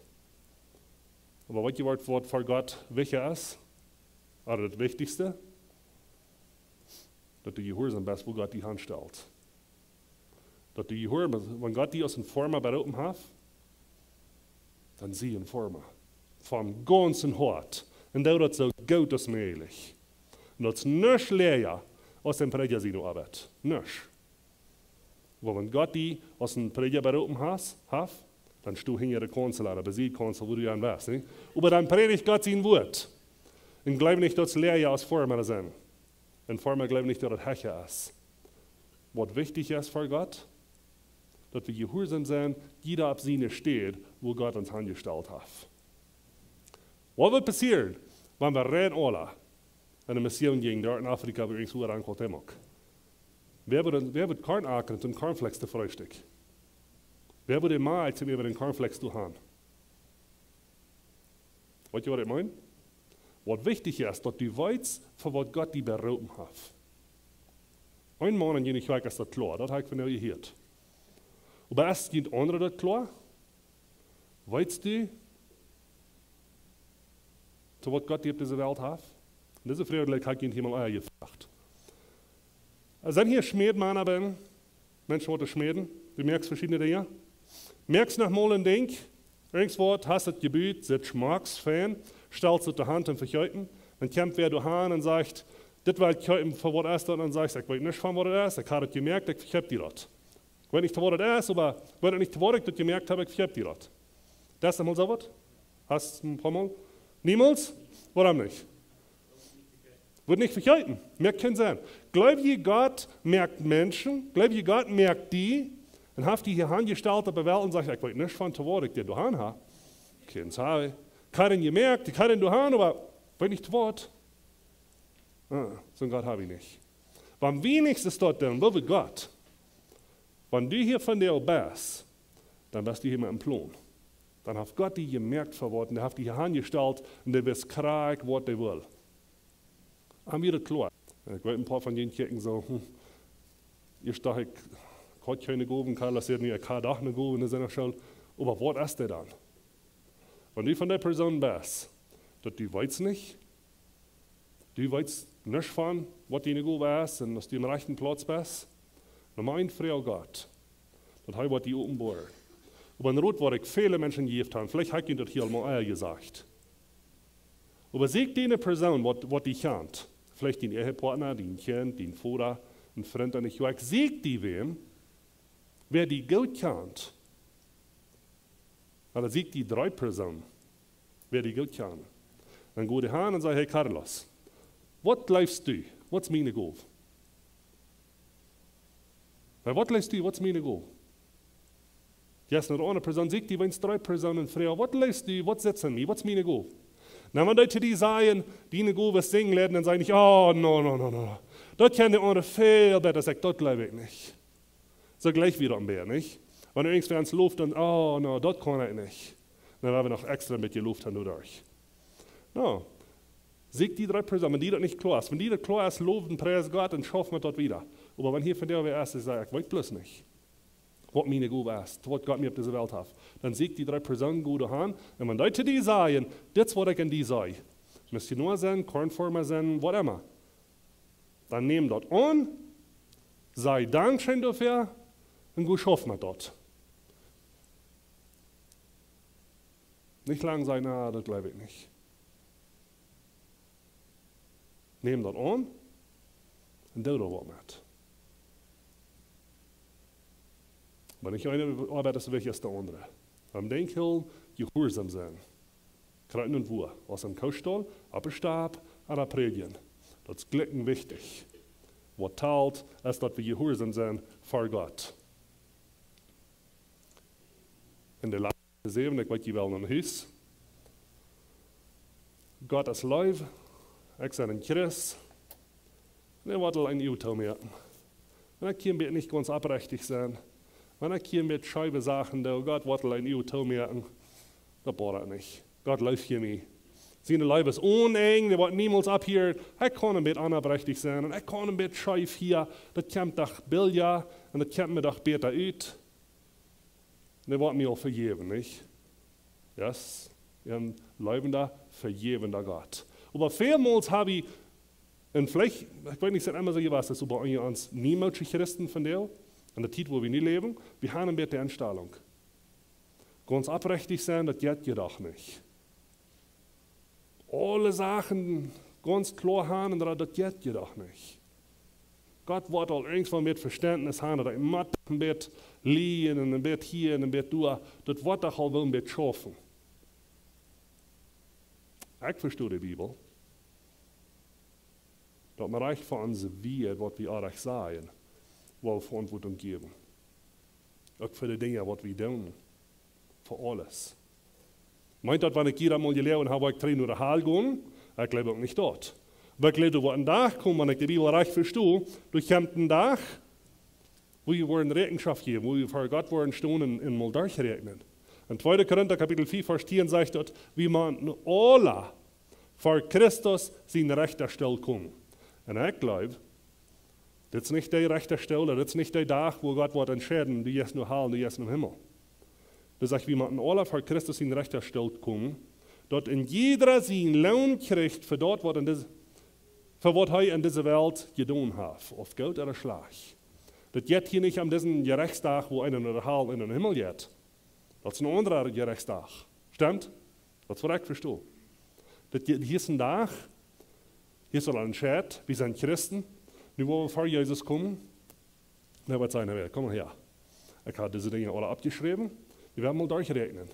Oba waut je woat, waut fa Gott wichtich es, ooda daut Wichtichste, daut du jehuarsom best, wua Gott die aunstalt. Daut du jehuarsom best, wan Gott die aus een Forma beroopen haft, dan sie een Forma. Vom gaunzen Hoat. Un doo daut soo goot aus mäajlich. Un daut es nuscht leeja aus een Prädja siene Oabeit. Nuscht. Oba wan Gott die aus een Prädja beroopen haft, haft, dan sto hinja de Kaunzel, ooda bie de Kaunzel, wua du aun best, nä? Oba dan prädj Gott sien Wuat. Un jleew nich, daut es leeja aus Forma sennen. Un Forma jleew nich, daut daut hecha es. Waut wichtich es fa Gott, daut wie jehuarsom sennen, jieda opp siene Städ, wua Gott ons aunjestalt haft. Waut woat passieren, wan wie rein aula enne Mission jinjen, doa en Afrika, wua irjentwua aun Cuauhtémoc? Wäa woat, wäa woat Korn akren un Cornflakes to Freestikj? Wäa woat de Maul toom äwa dän Cornflakes to haben? Weetst du, waut ekj meen? Waut wichtich es, daut du weetst, fa waut Gott die beroopen haft. Een Maun en june Kjoakj es daut kloa, daut hab ekj von am jehieet. Oba es june aundre daut kloa? Weetst du, to waut Gott die opp dise Welt haft? Un dise Froag hab ekj junt hia mol ea jefroacht. Sent hia Schmädmana bennen? Menschen, waut schmäden? Du moakst veschiedne Dinja. Moakst noch mol een Dinkj, irjentwaut, hast daut jebut, sitt schmock, fein, stalst daut de Haunt un vekjeepen. Dan kjemt wäa doa aun un sajcht: "Dit well ekj kjeepen, fa waut es daut?" Un dan sajchst: "Ekj weet nuscht von waut daut es, ekj hab daut jemoakt, ekj vekjeep die daut." Ekj weet nich, to waut daut es, oba ekj weet uk nich, to waut ekj daut jemoakt hab, ekj vekjeep die daut. Daut es noch mol soo waut? Hast een poa mol? Niemols? Wuarom nich? Woat nich vekjeepen. Moakt kjeen Senn. Jleew jie, Gott moakt Menschen? Jleew jie, Gott moakt die? Un haft die hia aunjestalt opp de Welt un sajcht: "Ekj weet nuscht von to waut ekj die doa aun hab." Kjeen Senn. Ekj hab dän jemoakt, ekj hab dän doa aun, oba weet nich to waut. Ah, soon Gott hab ekj nich. Wan wie nich soo stonen, woo wie Gott. Wan du hia vondoag best, dan best du hia met een Plon. Dan haft Gott die jemoakt fa waut un dee haft die hia aunjestalt un dee weet krakjt, waut dee well. Haben wie daut kloa? Ekj weet, een poa von junt kjikjen soo, hm, ieescht docht ekj, ekj haud kjeene Gow, Carlos säd nu, ekj haud doch eene Gow en de Sindachschool. Oba waut es dee dan? Wan du von dee Persoon best, daut du weetst nich, du weetst nuscht von waut diene Gow es un aus du aum rajchten Plauz best, dan mau een Froag Gott, daut hee woat die openboaren. Oba een Rot, waut ekj väle Menschen jejäft hab, veleicht hab ekj junt daut hia aul mol ea jesajcht. Oba sieekj die eene Persoon, waut, waut die kjant. Veleicht dien Ehepartner, dien Kjint, dien Voda, een Frint en de Kjoakj. Sieekj die wäm, wäa die goot kjant. Ooda sieekj die dree Persoonen, wäa die goot kjant. Dan go doa han un saj: "Hey Carlos, waut jleefst du? Waut es miene Gow?" Hey, waut jleefst du? Waut es miene Gow? Jie sent eene aundre Persoon, sieekj die weens dree Persoonen un froag: "Waut jleefst du? Waut sitt en mie? Waut es miene Gow?" Na, wan dee to die sajen: "Diene Gow es sinjen leiden," dan saj nich: "Oh, no, no, no, no. Daut kaun de aundre väl bäta aus ekj, daut jleew ekj nich." Soo jlikj wie daut een bät, nich? Wan irjentwäa ons loft, dan: "Oh, no, daut kaun ekj nich." Dan woa wie noch extra een bät Loft han doaderch. No, sieekj die dree Persoonen, wan die daut nich kloa es. Wan die daut kloa es, low un pries Gott un schauf met daut wieda. Oba wan hia vondoag wäa es, dee sajcht: "Ekj weet bloos nich, waut miene Gow es, waut Gott mie opp dise Welt haft." Dan sieekj die dree Persoonen, go doa han. Un wan dee to die sajen: "Dit es waut ekj en die see. Missionoa sennen, Kornforma sennen, whatever." Dan nemm daut aun, saj Dankscheen doafäa un go schauf met daut. Nich lang sajen: "Na, daut jleew ekj nich." Nemm daut aun un doo doa waut met. Oba nich eene Oabeit es wichtja aus de aundre. Oba denkj hia, jehuarsom sennen. Krakjt nu wua, aus em Koostall, opp de Stap, aun daut Prädjen. Daut es jlikj wichtich. Waut talt, es daut wie jehuarsom sennen fa Gott. En de latste säwen, ekj weet, jie wellen no Hus. Gott es leew, ekj sie een Christ. Un hee woat aul een Uag toomoaken. Wan ekj hia een bät nich gaunz oprechtich sie, wan ekj hia een bät scheewe Sachen doo, Gott woat aul een Uag toomoaken. Daut bodat nich. Gott leeft mie. Siene Leew es onenj, dee woat niemols opphieren. Ekj kaun een bät onoprechtich sennen un ekj kaun een bät scheef hia. Daut kjemt doch billja un daut kjemt mie doch bäta ut. Un dee woat mie aul vejäwen, nich? Yes. Een leewenda, vejäwenda Gott. Oba välmols hab wie, un veleicht, ekj weet nich, es daut emma soo jewast, daut oba onja ons niemols Christen vondoag, enne Tiet, wua wie nu läwen, wie haben een bät de Enstalunk. Gaunz oprechtich sennen, daut jeit je doch nich. Aule Sachen gaunz kloa haben un daut, daut jeit je doch nich. Gott woat aul irjentwoo met Vestentnis haben, daut ekj mott een bät lieen un een bät hia un een bät doa. Daut woat doch aul woll een bät schaufen. Ekj vesto de Bibel. Daut mau rajcht fa onse Wieed, waut wie oajch sajen, woa wie Veauntwuatunk jäwen. Uk fa de Dinja, waut wie doonen. Fa aules. Meent daut, wan ekj hia dan mol jeläajen hab, woa ekj trigj no de Hal gonen? Ekj jleew uk nich daut. Oba ekj jleew, doa woat een Dach komen, wan ekj de Bibel rajcht vesto, doa kjemt een Dach, wua wie woaren Räakjenschoft jäwen, wua wie ver Gott woaren stonen un, un mol derchräakjnen. En tweede Korinta Kapitel vea, Varsch tieen sajcht daut, wie motten aula ver Christus sienen Rechtastool komen. Un ekj jleew, dit es nich de Rechtastool, dit es nich de Dach, wua Gott woat entscheiden, du jeist no Hal, du jeist no Himmel. Daut sajcht, wie motten aula ver Christus sienen Rechtastool komen, daut een jieda sienen Loon kjricht fa daut, waut en dise, fa waut hee en dise Welt jedonen haft, auf goot ooda schlajcht. Daut jeit hia nich om disen Jerechtsdach, wua eena no de Hal un en dän Himmel jeit. Daut es een aundra Jerechtsdach. Stemmt? Daut es waut ekj vesto. Daut je-, hia es een Dach, hia es aul entscheit, wie sent Christen, nu woa wie ver Jesus komen. Na, waut sajen wie? Komm mol häa. Ekj hab dise Dinja aule oppjeschräwen. Wie woaren mol derchräakjnen.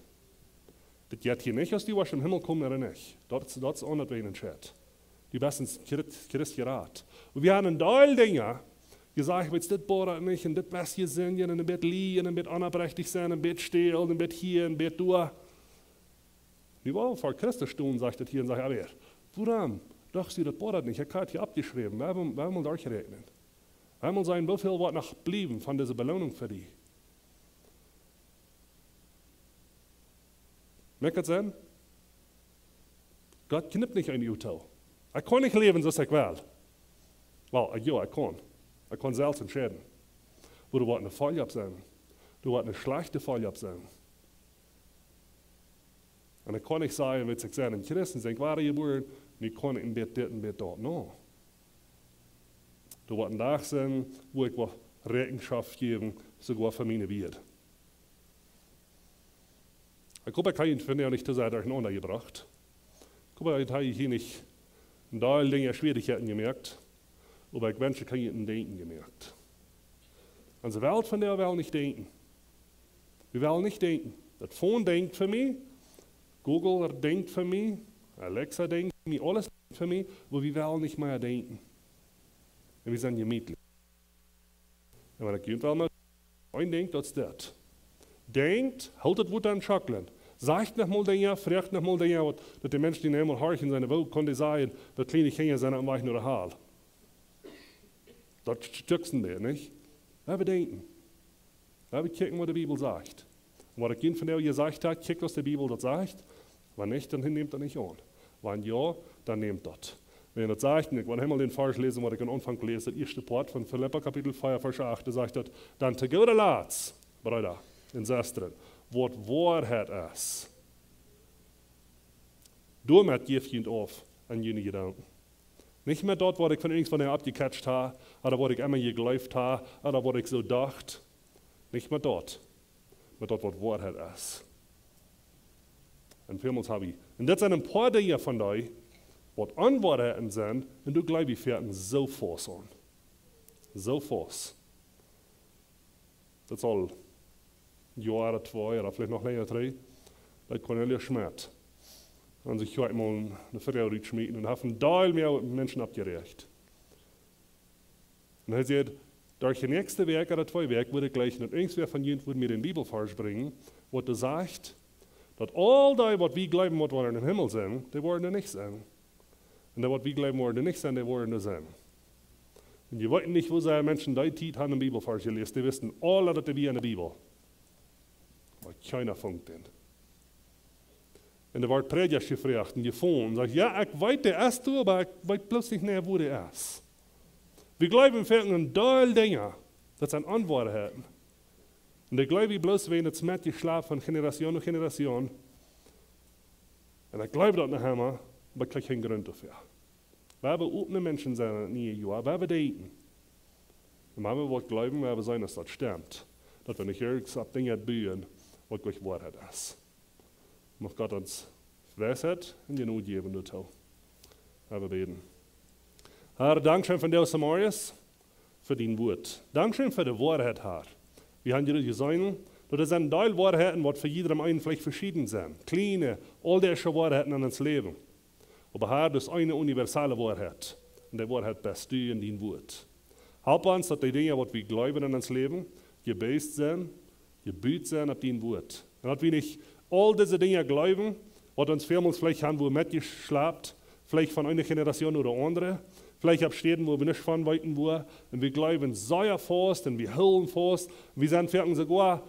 Daut jeit hia nich, auf du woascht em Himmel komen ooda nich. Daut es, daut es aun daut, waut entscheit. Du best een Christ, Christ jerat. Un wie haben een Deel Dinja jesajcht, weetst, dit bodat nich, un dit best je sennen, un een bät lieen, un een bät onoprechtich sennen, un een bät stälen, un een bät hia, un een bät doa. Nu woa wie ver Christus stonen, sajcht daut hia, un sajcht, oba, wuarom? Doch, see, daut bodat nich, ekj hab daut hia oppjeschräwen, wie woaren, wie woaren mol derchräakjnen. Wie woaren mol seenen, woo väl woat noch bliewen von dise Beloonunk fa die. Moakt daut Senn? Gott kjnipt nich aun die Uagen. Ekj kaun nich läwen, soo aus ekj well. Well, ekj, jo, ekj kaun. Ekj kaun selfst entscheiden. Oba doa woat een Fäla opp sennen. Doa woat een schlajchta Fäla opp sennen. Un ekj kaun nich sajen, wiels ekj sie een Christ, sie ekj wadajebuaren, nu kaun ekj een bät dit, een bät daut. No. Doa woat een Dach sennen, wua ekj woa Räakjenschoft jäwen, soogoa fa miene Wieed. Ekj hop, ekj hab junt vondoag nich too sea derchenaunda jebrocht. Ekj hop, ekj hab junt hia nich een Deel Dinja Schwierichkjeiten jemoakt, oba ekj wensch, ekj haud junt een Denkjen jemoakt. Onse Welt vondoag well nich denkjen. Wie wellen nich denkjen. Daut Phone denkjt fa mie, Google denkjt fa mie, Alexa denkjt fa mie, aules denkjt fa mie, oba wie wellen nich mea denkjen. Un wie sent jemietlich. Un waut ekj junt well mol een Dinkj, daut es dit. Denkjt, hoolt daut Wota aum Schocklen. Sajcht noch mol Dinja, froagt noch mol Dinja, waut, daut de Menschen, dee eemol horchen sellen, woo kaun dee sajen, daut kjliene Kjinja sent oppem Wajch no de Hal? Daut stukt een bät, nich? Lot wie denkjen. Lot wie kjikjen, waut de Bibel sajcht. Un waut ekj junt vondoag jesajcht hab, kjikjt, aus de Bibel daut sajcht. Wan nich, dan nämt daut nich aun. Wan jo, dan nämt daut. Wan daut sajcht, un ekj well eemol dän Varsch läsen, waut ekj aum Aunfank läs, daut ieeschte Poat von Filippa Kapitel vea, Varsch acht, doa sajcht daut: Dan to gooda Latst, Breeda un Sestren, waut Woarheit es, doamet jäft junt auf aun june Jedanken. Nich met daut, waut ekj von irjentwaut aufjekjetscht hab, ooda waut ekj emma jejleeft hab, ooda waut ekj soo docht. Nich met daut, met daut, waut Woarheit es. Un välmols hab wie. Un dit sent een poa Dinja von dee, waut Onwoarheiten sent, un doa jleew wie foaken soo faust aun. Soo faust. Daut es aul een Joa ooda twee, ooda veleicht noch lenja trigj, daut Cornelius Schmidt, un sikj haud mol eene Fru rutjeschmäten un haud een Deel mea Menschen oppjeräacht. Un hee säd: Derch de näakjste Wäakj ooda twee Wäakj wudd ekj jlikj, daut irjentwäa von junt wudd mie dän Bibelvarsch brinjen, waut doa sajcht, daut aul dee, waut wie jleewen, waut woaren em Himmel sennen, dee woaren doa nich sennen. Un dee, waut wie jleewen, woaren doa nich sennen, dee woaren doa sennen. Un jie weeten nich, woo sea Menschen dee Tiet haben een Bibelvarsch jeläst. Dee wisten aule, daut dee wia enne Bibel. Oba kjeena funk dän. Un doa woat Prädja jefroacht un jefungen. Sajcht: "Jo, ekj weet, dee es doa, oba ekj weet bloos nich mea, wua dee es." Wie jleewen foaken een Deel Dinja, daut sent Onwoarheiten. Un dee jleew wie bloos, wiels daut es metjeschlapt von Generation no Generation. Un ekj jleew daut noch emma, oba ekj kjrieech kjeen Grunt doafäa. Wie haben opne Menschen sennen en daut niee Joa, wie haben denkjen. Un wie woaren jleewen, wie haben seenen, daut daut stemt. Daut wie nich irjent opp Dinja buen, waut nich Woarheit es. Mucht Gott ons Weisheit un Jnod jäwen doatoo. Lot ons bäden. Herr, dankscheen fa dise Morjes, fa dien Wuat. Dankscheen fa de Woarheit, Herr. Wie haben hia jeseenen, daut doa sent Deelwoarheiten, waut fa jiedrem eenen veleicht veschieden sent. Kjliene, auldeesch Woarheiten en ons Läwen. Oba Herr, daut es eene universale Woarheit. Un dee Woarheit best du en dien Wuat. Help ons, daut dee Dinja, waut wie jleewen en ons Läwen, jebased sent, jebut sent opp dien Wuat. Un daut wie nich aul dise Dinja jleewen, waut ons välmols veleicht haben woaren metjeschlapt, veleicht von eene Generation no de aundre, veleicht opp Städen, wua wie nuscht von weeten woaren. Un wie jleewen sea faust un wie hoolen faust. Wie sent foaken soogoa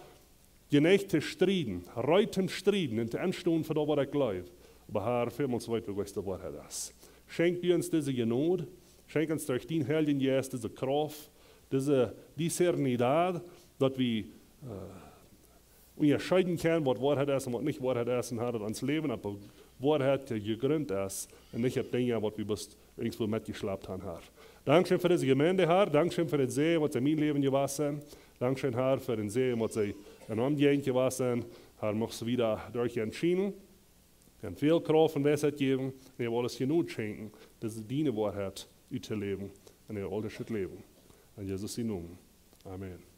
jeneicht to strieden, reed to strieden un to enstonen fa daut, waut ekj jleew. Oba Herr, välmols weet wie, waut de Woarheit es. Schenkj du ons dise Jnod, schenkj ons derch dienen Heiljen Jeist dise Krauft, dise discernidad, daut wie, äh, unjascheeden kjennen, waut Woarheit es un waut nich Woarheit es, un Herr, daut ons Läwen opp Woarheit jejrint es un nich opp Dinja, waut wie bloos irjentwua metjeschlapt haben, Herr. Dankscheen fa dise Jemeent, Herr. Dankscheen fa dän Säajen, waut see en mien Läwen jewast sent. Dankscheen, Herr, fa dän Säajen, waut see en Omjäajent jewast sent. Herr, mucht du wada derch an schienen un väl Krauft un Weisheit jäwen un an aules Jnod schenkjen, dise diene Woarheit uttoläwen en äa auldeeschet Läwen. En Jesus sien Nomen. Amen.